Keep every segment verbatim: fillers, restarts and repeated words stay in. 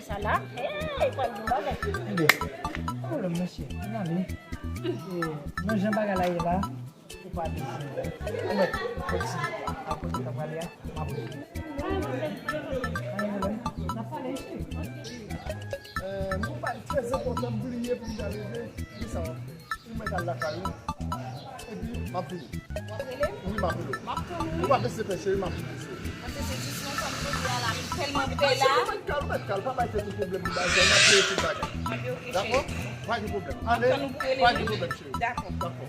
Sa la, hey, pral gen bagay. Ebyen, pa pwoblèm, mesye, ann ale. E, nan jan bagay la ye la, ou pa bezwen. Ou mèt kontinye al kote w t ap prale a, m ap rele. Pa gen pwoblèm, n ap pale, mesye. Euh, m gon bagay trè enpòtan m bliye pou m ta leve. Ki sa w ap fè? Ou mèt al lakay ou. Epi, m ap vini. W ap rele m? Wi, m ap rele w. M ap tann ou. Ou pa bese pè, cheri, m ap vini sou ou. Paske se jis nan sa m soti a la, m tèlman pè la. Cheri, ou mèt kal, ou mèt kal. Pa bay tèt ou pwoblèm pou bagay sa. N ap jere tout bagay. Anben, ok, cheri. Dakò? Pa gen pwoblèm. Ale, pa gen pwoblèm, cheri. Dakò. Dakò.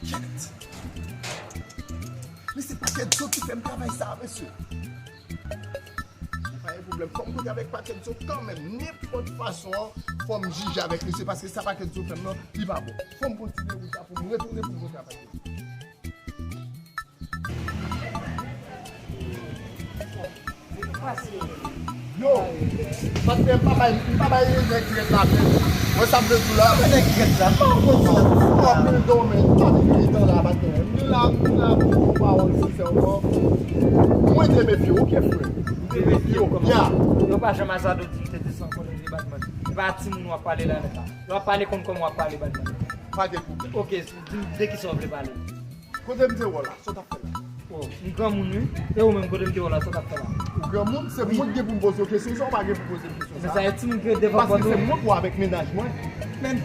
Kèt. Men se pakèt zòt ki fè m travay sa, mesye. Pa gen pwoblèm. Fò m kote avèk pakèt zòt kanmenm. Nenpòt fason an, fò m jije avèk misye, paske sa pakèt zòt fè m nan, li pa bon. Fò m kontinye wout la pou m retounen pou m kote avèk misye. Yo, patnè, m pa bay, m pa bay nèg grèt la pèdi. Mwen sa m vle di w la. Mwen nèg grèt la, pa konn sa. Anpil dòmen, tande militan la, patnè. M la, m la pou yon pawòl sensè ankò. Mwen te mefye w, ok, frè. M te mefye w, ya. Yo pa janm Azado di m te desann konnen li Batman. E pa timoun w ap pale la nèt la. Yo ap pale konn kòman w ap pale Batman. Pa gen pwoblèm. Ok, di m de kisa w vle pale. Kote m te wè w la, sa w t ap fè la? Oh, m granmoun wi. E ou menm, kote m te wè w la, sa w t ap fè la? Ou granmoun, se mwen ki gen pou m poze w kesyon sa, ou pa gen pou poze m kesyon sa. Men sa e timoun ki ret devan pòt ou. Paske se mwen k wè avèk mennaj mwen. Men,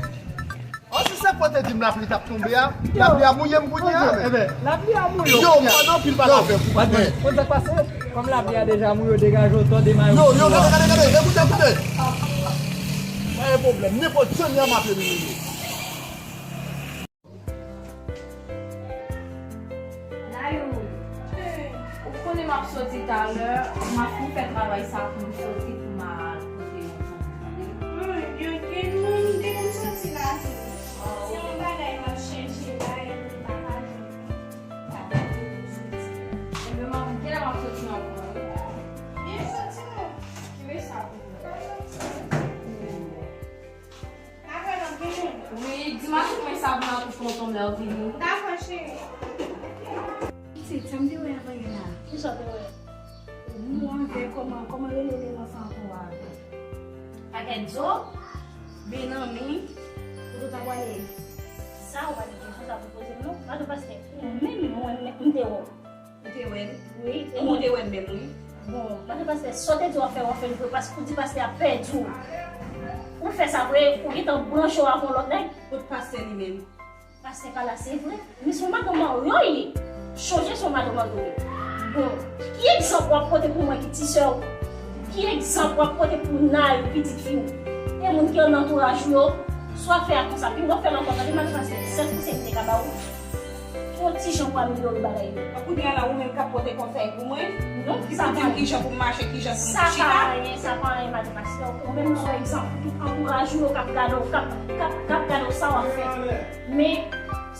oh, si se pou w te di m lapli t ap tonbe a, lapli a mouye m kounye a. Ebyen, lapli a mouye w. Yo, m konn anpil pale avèk ou, patnè. Konn sa k pase? Kòm lapli a deja mouye w, degaje w, tòde mayo. Yo, yo, gade, gade, gade, ekoute, ekoute. Pa gen pwoblèm, nenpòt jan m ap vini. Nayou, ou konnen m ap soti talè, m ap fin fè travay sa pou m soti pou m al kote yon fanmi, tande? Hmm, yo gen moun, m te konn soti la tou. Se yon bagay m ap chèche la, epi m pa ka jwenn. Sa fè m toujou soti. Ebyen, m ap, kilè m ap soti ankò, wi? Byen soti non. Kenbe sa pou mwen. Dakò, n ap vini. Wi, di matant mwen sa pou l al kote tonton m lè w vini. Dakò, cheri. Pitit, sa m te wè avan yè la. Kisa w te wè? Mwen avè kòman, kòman rele nèg sa ankò a? Pakèt zo? Benami. Kote w ta prale? Sa ou pa gen kesyon sa pou poze m non. Madan pastè, ou menm mwen, m te wè w. Ou te wè l? Wi. Ou te wè l menm, wi. Bon, madan pastè, sa w te di w ap fè, w ap fè l vre, paske ou di pastè a pèdi w. Ou fè sa vre, ou gentan branche w avè yon lòt nèg. Kot pastè li menm? Pastè pa la, se vre. Men se yon madanm marye w ye. Chonje se yon madanm marye w ye. Bon, ki egzanp w ap pote pou mwen ki ti sè w? Ki egzanp w ap pote pou Nay, pitit fi w? E moun ki ann antouraj ou yo, sa w ap fè a konsa, pi w ap fè l ankò, tande madan pastè, sèl konsèy m te ka ba w. Fè yon ti jan pou amelyore bagay yo. Kounye a la, ou menm k ap pote konsèy pou mwen? Non, ki pou di m kijan pou m mache, kijan pou m chita? Sa pa anyen, sa pa anyen, madan pastè. Ou menm, ou se yon egzanp pou tout antouraj ou yo k ap gade w, k ap, k ap, k ap gade w sa w ap fè. Men,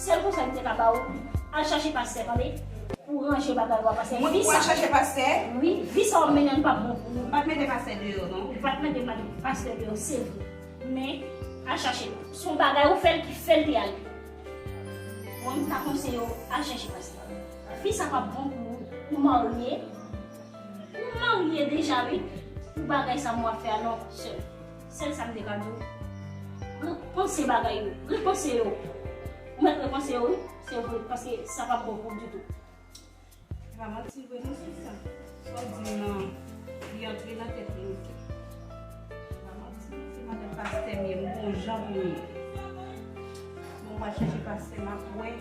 sèl konsèy m te ka ba w, al chache pastè, tande? Pou ranje bagay ou a, paske vi sa. Mwen pou al chache pastè? Wi, vi sa w ap mennen an pa bon pou ou. M pa t mete pastè deyò, non. Ou pa t mete pastè deyò, se vre. Men, al chache l. Se yon bagay ou fè l ki fè l te ale. Mwen, m ta konseye w al chèche pastè. Fi sa p ap bon pou ou. Ou marye. Ou marye deja, wi. Pou bagay sa m w ap fè a, non, sè. Sèl sa m te ka di w. Repanse bagay yo. Repanse yo. Ou mèt repanse yo, wi. Se vre, paske sa p ap bon pou ou ditou. Se pa manti vre non, sista. Sa w di m nan, li antre nan tèt mwen. Se pa manti non, se madanm pastè m ye, m gon jan pou m ye. Bon, m pral chèche pastè, m ap wè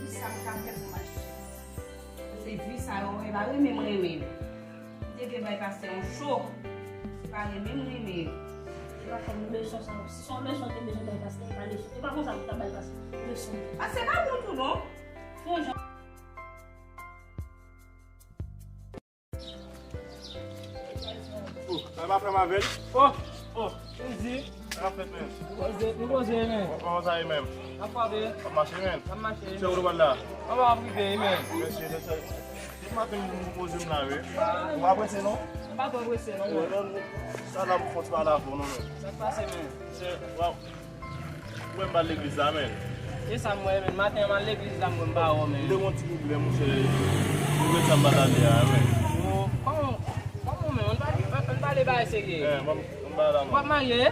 kisa m ka fè pou m al chèche pastè. Se vi sa yo, e pa renmen m renmen. M te vle bay pastè yon cho. Se pa renmen m renmen. E pa fè m leson sa yo. Si se yon leson te bezwen bay pastè, e pa leson. E pa konsa pou ta bay pastè leson. Pastè pa bon tou non. Fè yon jan. Oh, sa va frè m avè l? Oh, oh, Jezi. Sa va fèt, men? Nou poze, nou poze, men. Kòman sa ye menm? N ap frape. W ap mache, men? N ap mache. Se ou pral la? Anba ap rive, men. Mèsi, mèsi. Depi maten m poze m la, wi. Ou pa prese, non? M pa twò prese, non, men. Sa la pou fòs pa la pou nou, men. Sa k pase, men? Se, w ap Ou wè m pa al legliz la, men. E sa m wè, men. Maten an, m al legliz la, m wè m pa wè w, men. M te gon ti pwoblèm, monchè. Pwoblèm sa m pa t ale a, men. Yo, kòman, Ay, serye. Eh, mwen, mwen ba la, w ap marye?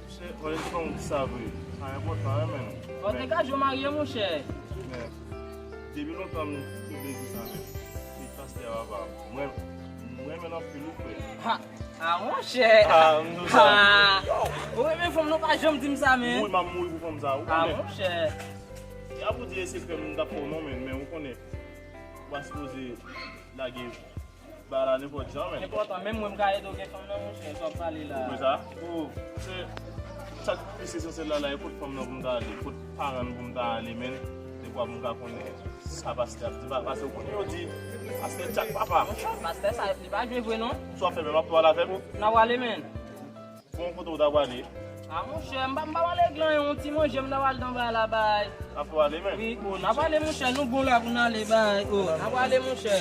Se, mwen, se yon sa vre. Sa enpòtan, wi, men. Bon, te ka jwe marye, monchè. Men, depi lontan, m te vle di sa, men. Se pastè a, papa. Mwen, mwen renmen anpil, wi, frè. Ha! Ah, monchè! Ah, m di w sa. Ah! Ou renmen fanm, non, pa janm di m sa, men. Wi, m ap mouri pou fanm sa, ou konnen. Ah, monchè! Se pa pou di e sekrè m t ap fè w, non, men, men ou konnen. Ou pa sipoze lage bagay la nenpòt jan, men. Enpòtan, menm mwen m ka ede w gen fanm nan, monchè, sa w ap pale la. Ou kwè sa? Oh. Se, sa k pi esansyèl la, la, e kot fanm nan pou m ta ale, kot paran l pou m ta ale, men, dekwa pou m ka konnen sa pastè ap di, pa, paske w konnen yo di, pastè tchak papa. Monchè, pastè sa, li pa jwe vre, non. Sa w ap fè, men, m ap pale avè l. N a pale, men. Bon, kote w ta prale? Ah, monchè, m pa, m pa prale gen anyen, yon ti manje, m ta prale nan bay la, bay. N a prale, men. Wi, oh, n a prale, monchè, nou bon la pou n ale, bay. Oh, n a prale, monchè.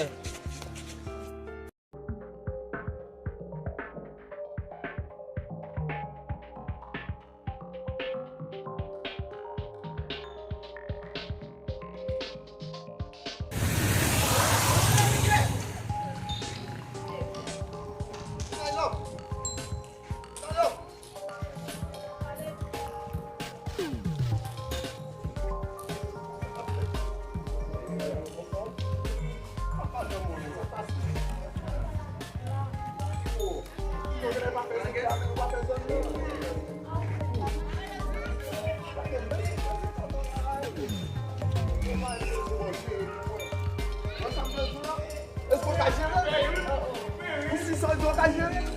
Èske w ka jere l? Pou sis san dola w ka jere l?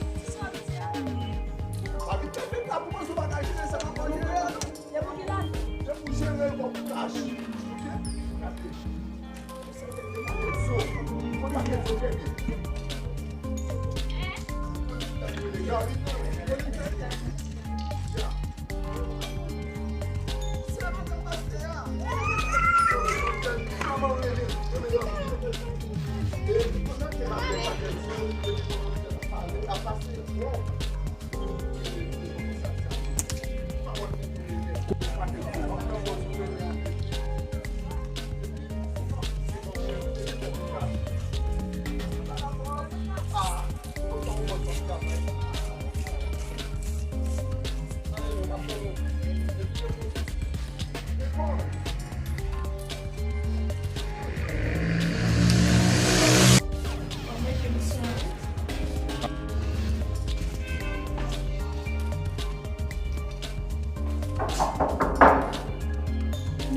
Pa vin fè pep la pou panse w pa ka jere l, sa w pa ka jere l, non. Se pou ki la? Se pou jere l kòm kach. Oke?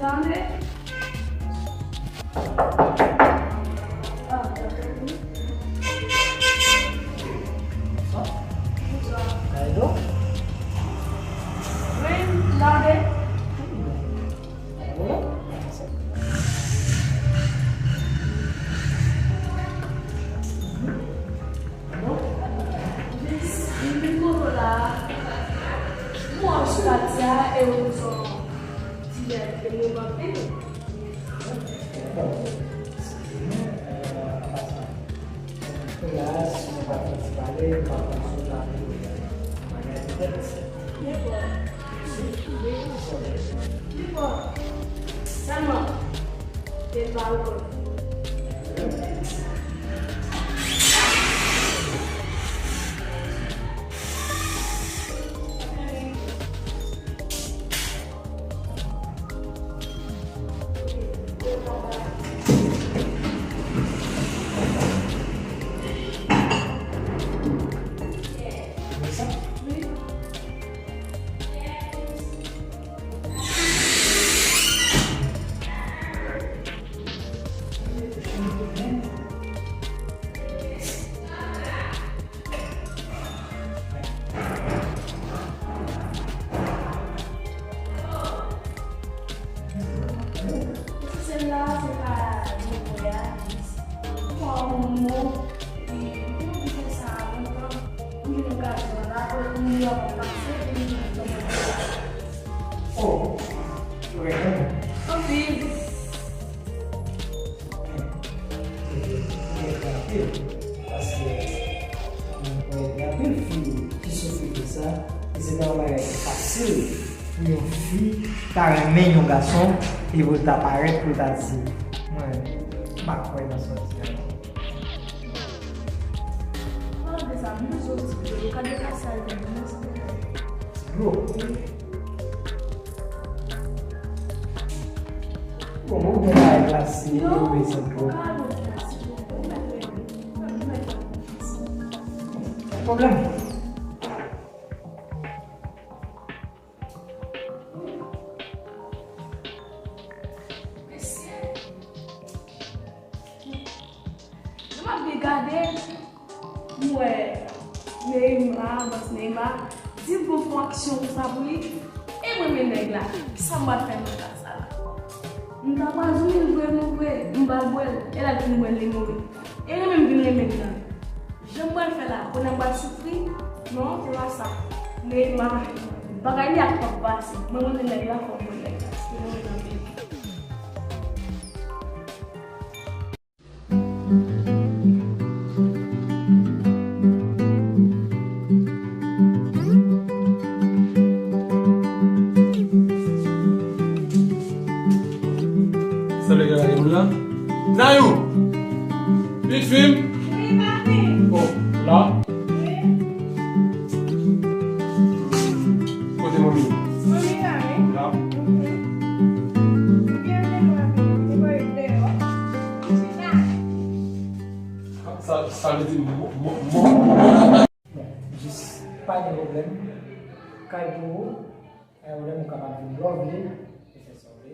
Gade. Yon pakèt zo, yon pakèt zo, tande. Ya. Jis, m vin kote w la a. Mwen ap sou pati a e ou di yon ti lè ke nou anpil. Bon, si nou, euh, an pasan, kounye a, si nou pa fè ti pale, nou pa fè ti pale, bagay petèt. Nenpòt. Wi, wi. Nenpòt. Sèlman, gen pawòl. Sèl la, se pa yon voyaj, jis fè yon mo, epi m te konn di konsa lontan, m jwenn okazyon la, pou m li anvan pase, pou m jwenn kòman. Oh, ou renmen? Anpil. Paske, mwen, gen anpil fi ki soufri de sa, e se pa yon bagay ki fasil pou yon fi ta renmen yon gason, e pou l ta parèt, pou l ta di, mwen, m pa kwè nan sa w di a non. Sa, m bezwen yon ti dlo. Ou ka deplase al vin mwen, silvouplè? Dlo? Wi. Bon, mwen gen bagay glase, mwen bezwen dlo. Ou ka al yon glase, silvouplè? Ou mèt mwen. Pa gen pwoblèm. Mesye. Lè m ap byen gade, m wè Neymar, bòs Neymar, di m pou m fè yon aksyon konsa pou li. E mwen menm nèg la, kisa m pral fè nan ka sa la? M ta pral zoumil vre, nou vre, m pral bwè l. E lè l fin bwè l, li mouri. E li menm vin renmen m nan. Jan m pral fè la, kounye a m pral soufri? Non, se pa sa. Neymar, bagay li a pap pase. Mwen, mwen, nèg la, fò mwen, nèg la. Se mwen, mwen, anpil. Sa lè gade moun la. Nayou! Vin fim! Wi, papi. Oh, la? Wi. Kote manmi? Manmi la, wi. La? Mhm. Byenveni, papi. Li voye deyò. Chita. Sa, sa vle di, mo, mo, mo, mo, Bon, jis pa gen pwoblèm. Kay pou ou, pa gen pwoblèm, ou kapab vin lè w vle, e fè sa w vle.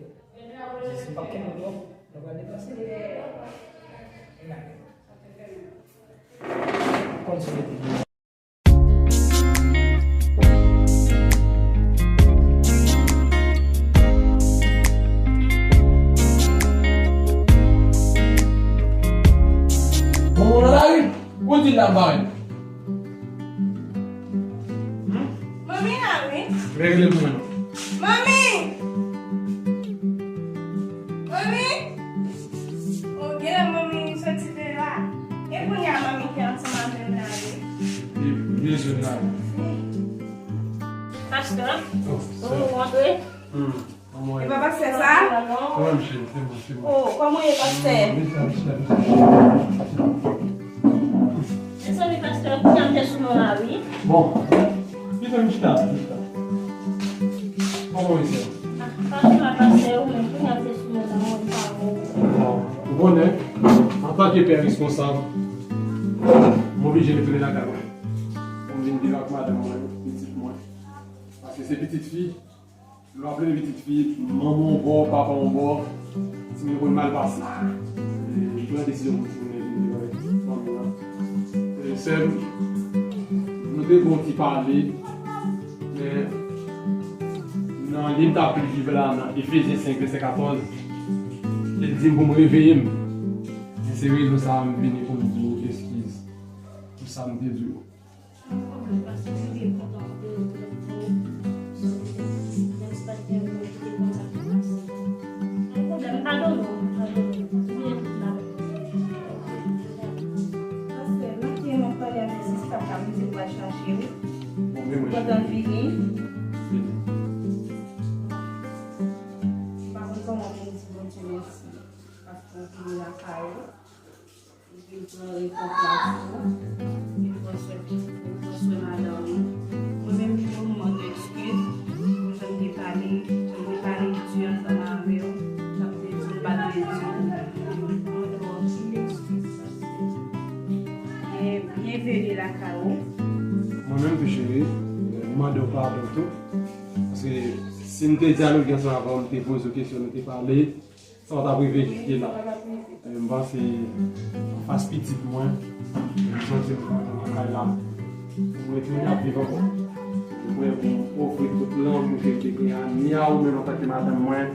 Jis m p ap kenbe w twòp, nou pral deplase. Kontinye. Bon, nan lari. Ou di l la bay. Hmm? Manmi la, wi. Rele pou mwen. Manmi! Manmi! Oh, gen lè manmi soti de la. E kounye a manmi ki ansanm avè m la, wi. Li, li bezwen la. Pastè, oh, ou rantre? Hmm. E pa pastè sa? Wi, m cheri, se mwen, se mwen. Oh, kòman w ye, pastè? Mezanmi, pastè, kounye a m te sou non la, wi. Bon, mezanmi, chita, chita. Kòman w ye, sè? Ah, pastè, pastè, ou menm, kounye a m te sou non la, mwen, pa bon. Bon, ou konnen, antanke pè reskonsab, m oblije retounen lakay mwen. Pou m vin viv ak madanm mwen, pitit mwen. Paske se pitit fi, lè w ap leve pitit fi, manman yon bò, papa yon bò, timoun yo konn mal pase. E, m pran desizyon pou m tounen vin viv avèk fanmi an. E, sè m, nou te gon ti pale, men nan li m t ap li viv la, nan Efezyen senk, vèsè katòz, li di m pou m reveye m. E se rezon sa a m vini pou m di w eskiz pou sa m te di w. Pastè, m ap pale avèk sista pa m, m di l pral chache w. Kontan vini. M pa konn kòman pou m di Bondye mèsi, paske w vini lakay ou. Vin pran rekonpans ou, vin pran swen pitit ou, pran swen madanm ou. Mwen menm tou, m mande eskiz pou jan m te pale, jan m te pale di ansanm avè w, sa m te di w, m pa t vle di w. M mande w anpil eskiz, pastè. E byenveni lakay ou. Mwen menm tou, cheri, m mande w padon tou. Paske si m te dyaloge ansanm avè w, m te poze w kesyon, nou te pale, sa w t ap rive kite la. E m panse, anfas pitit mwen, m santi m kontan nan kay la. Mwen tou, m ap viv ankò. Mwen, pou m ofri tout lanmou ke m te gen a, ni a ou menm antanke madanm mwen,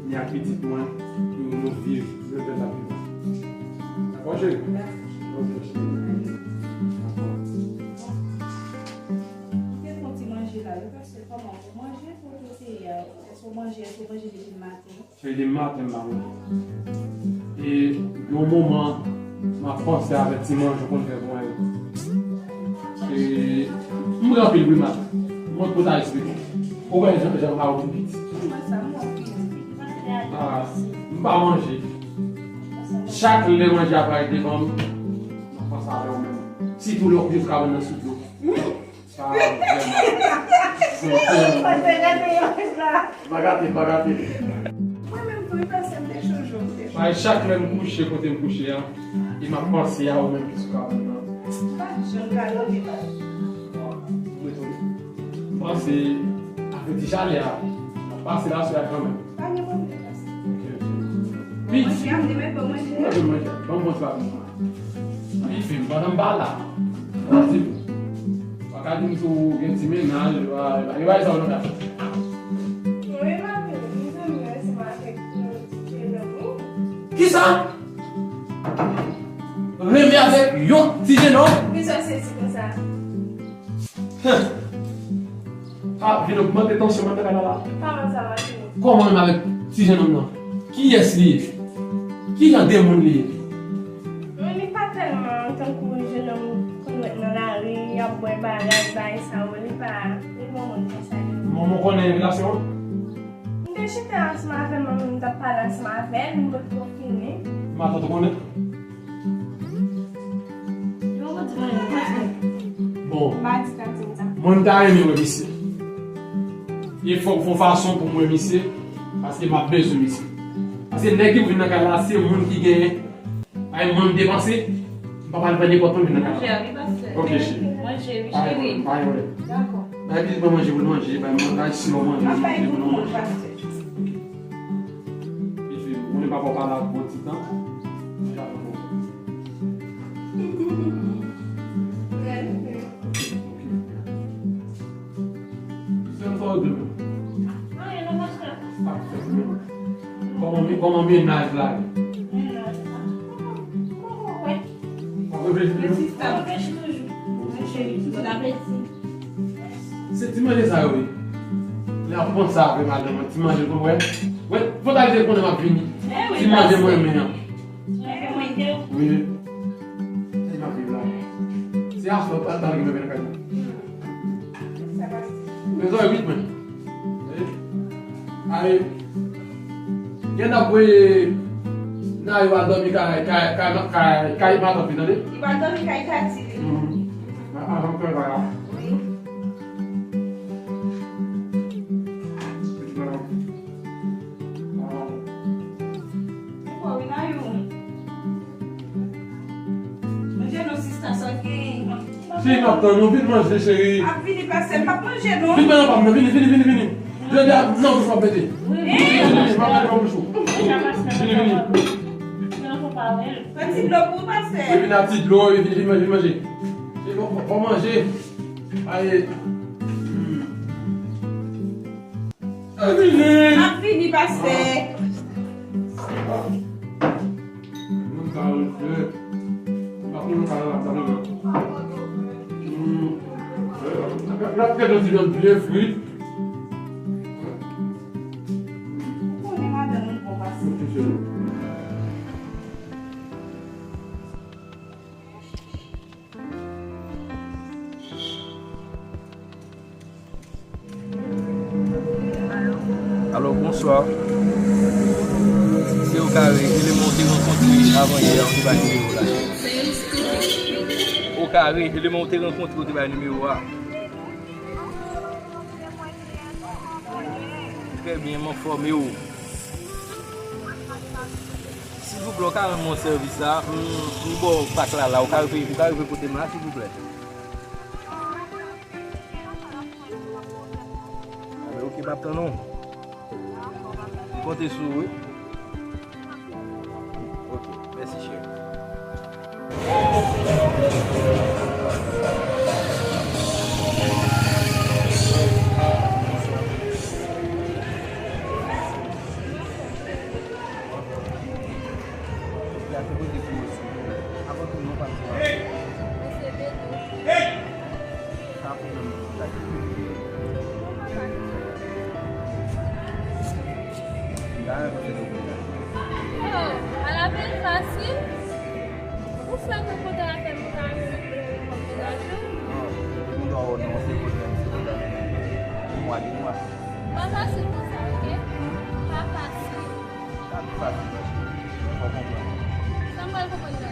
ni ak pitit mwen, pou nou viv, nou fè sa viv. Dakò, cheri? Dakò. Ok, cheri. Dakò. Kite fon ti manje la, wi, paske kòman ou manje pou ou te ye a? Èske w manje, èske w manje depi maten? Se depi maten m pa manje. E yon moman, m ap panse avèk ti manje w konn fè pou mwen yo. E m ri anpil wi, maten. Mwen pou ta eksplike w. Ou wè jan, jan m pa ou piti. Ah, m pa manje. Chak lè manje ap pral devan m, m ap panse avè w menm. Sitou lè w rive kabann nan sou dlo. Sa vrèman. Sa vrèman. Pa gate, pa gate. Mwen menm tou, wi, pase m te chonje w, m te chonje. Bay chak lè m kouche kote m kouche a, e m ap panse a ou menm ki sou kabann nan. M pa t janm ka dòmi, pa. Mwen tou. M panse avè ti chalè a, m ap pase laswè a kanmenm. Pa gen pwoblèm, pase. Ok, ok. Manje a, m te mèt ban w manje a. Mwen vin manje. Ban m bon ti papye. Wi, fi m, pandan m pa la, w ap di m, w pa ka di m si w gen ti mennaj, e pa, e pa, e pa sa w nan ka fè. Mwen pa vle, m zanmi ansanm avèk yon ti jenòm, wi. Kisa? Renmen avèk yon ti jenòm? Kisa w sezi konsa? Hum. Ap vin ogmante tansyon mwen nan kay la la. Kòman sa va, Jimmy? Kòman menm avèk ti jennonm nan? Kiyès li ye? Ki jan de moun li ye? Bon, li pa tèlman tankou jennonm konn wè nan lari, y ap bwè bagay, bagay sa yo, li pa, li pa yon moun konsa li ye. Manman w konnen relasyon an? M te chita ansanm avè l, manman m t ap pale ansanm avè l, m potko fini. Matant ou konnen? Bon, mwen ta renmen wè misye. E fòk fè yon fason pou m wè misye, paske m ap bezwen misye. Paske nèg ki pou vin nan kay la, se moun ki genyen. Ay, mwen m depanse, m pa pral pran nenpòt moun vin nan kay la. Manje, wi, pastè. Ok, cheri. Manje, wi, cheri. Ay, ay, wè. Dakò. Bay pitit mwen manje pou l manje, bay mwen, bay si w manje, manje pou l manje. Pitit, ou konnen papa w pale ak bon ti tan. Mwen ap pran bon. Trè byen. Ok, ok. Sa w fè ou demen? Anyen non, pastè. Sa w fè demen? Kòman, kòman mennaj la ye? Mennaj la. Mwen pa wè. W ap reflechi tou? Mwen sista, mwen reflechi toujou. Mwen cheri, toujou la plezi. Se ti manje sa yo ye. Lè w ap panse avè madanm nan, ti manje pou wè. Wè, fò ta rete konnen m ap vini. Ti manje mwen renmen an. Wi. Sa m ap viv la. Se aswè, pral, pral gen bebe nan kay la. Men zòrèy vit, men. Ay. Gen n ap voye Nayo al dòmi kay, kay, kay, kay, kay matant li, tande? Li pral dòmi kay Tati li. Mhm. A, avan m fè bagay la. Wi. Manje non, sista, sa w genyen? Si, m ap tann ou, vin manje, cheri. Ap vini, pastè, m p ap manje non. Vin pran nan pa m nan, vini, vini, vini, vini. Jodi a, nan bouch w ap mete. Vini, vini, vini, pa manje nan bouch ou. Vini, vini. Pran ti dlo pou ou, pastè. Vini, vini, ti dlo, vini, vini, vini manje. Vini, bon, bon, bon manje. Aye. Hmm. Vini. M ap vini, pastè. Moun sa yo, se, m pa konn sa yo ap fè. Hmm. L ap fè yon ti vyann byen fri. Ou konnen madanm ou bon pase. Alo, bonswa. Se Okare, eleman w te rankontre avan yè a, ou te bay nimewo la. Okare, eleman w te rankontre, ou te bay nimewo a. Trè byen, m anfòme w. Silvouplè, ou ka rann mwen sèvis la? M, m ba w pak la la. Ou ka rive, ou ka rive kote m la, silvouplè? Anben, oke, m ap tann ou. M konte sou ou, wi. Oke, mèsi, cheri. Oh, ala bèl fasil. Ou fè konpòte avè m, ou ka mete kòm mennaj ou? Non, depi m dwe wè w nan yon segonn, menm segonn nan mennen. Yon mwa, de mwa. Pa fasil konsa, oke? Pa fasil. Sa pi fasil, non, cheri. Fò w konprann. Sa m pral konprann la?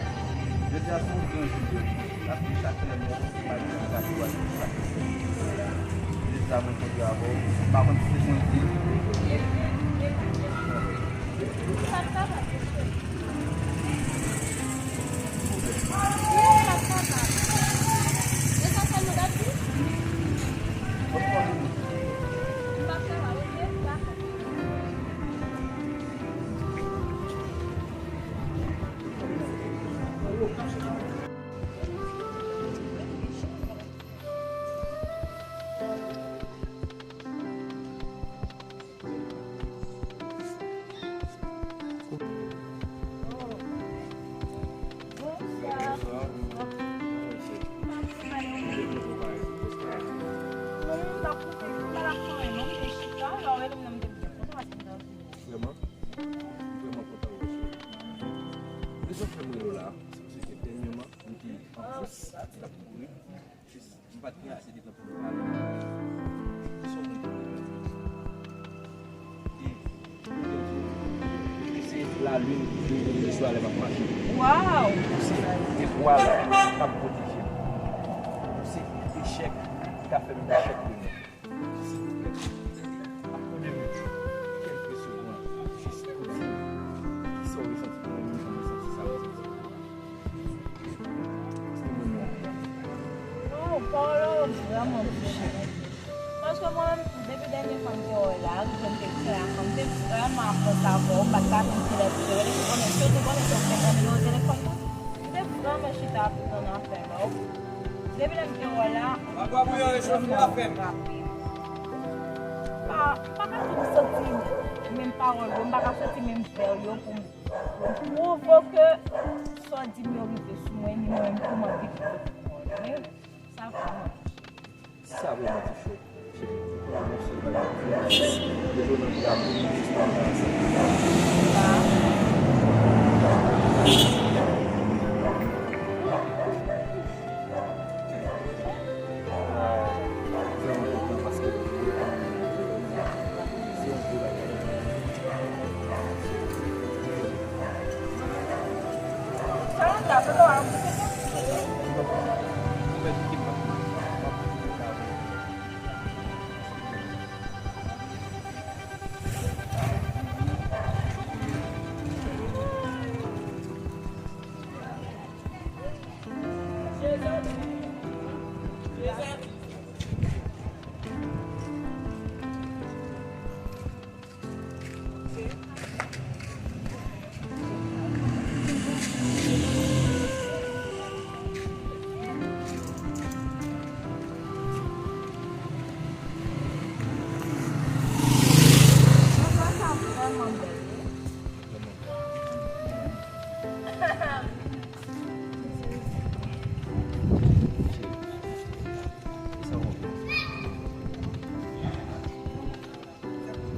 Jodi a se yon gran jou pou mwen. Chak lè m wè w, se malgre m ka di w a tout sa. Jodi a mwen kontre avè w, m pa konn si se Bondye. Vrèman, vrèman kontan wè w, cheri. Rezon k fè m rele w la, se paske dènyèman, m te anfòs, m t ap kouri, jis m pa t gen ase de tan pou m pale. Kisa w konn konnen? E, se lalin ki vin lè m ap mache. Waw! Se etwal k ap pwoteje m. Se echèk ki ka fè m echèk demen. Silvouplè, ap konnen mwen kèlke segonn, jis pou di m kisa w resanti pou mwen, mwen santi sa mwen santi pou ou. Paske mwen menm, non, pawòl ou yo vrèman touche m. Paske mwen menm, depi dènye fwa m te wè w la, rive m te di sa, m te vrèman ap panse avè w, m pa t ka konn kilè pou te rele, m konnen si w te konnen se w ki te pran nimewo telefòn mwen. M te vrèman chita ap tann apèl ou. Depi lè m te wè w la, m vrèman frape. Pa, m pa ka di m santi menm pawòl yo, m pa ka santi menm vèb yo pou m, pou m pwovoke sa w di m yo rive sou mwen, ni mwen menm pou m anvi pwovoke pawòl yo. Men sa vrèman touche m. Sa vrèman touche w.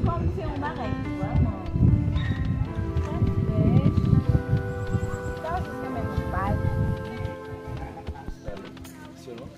Kòm se yon bagay ki vrèman trè frèch, m ta jis renmen nou pale. Selon.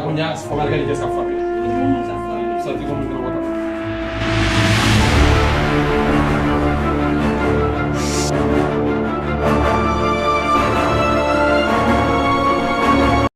Kounye a, fò m al gade kiyès k ap frape. Santi kòm m nan wòta.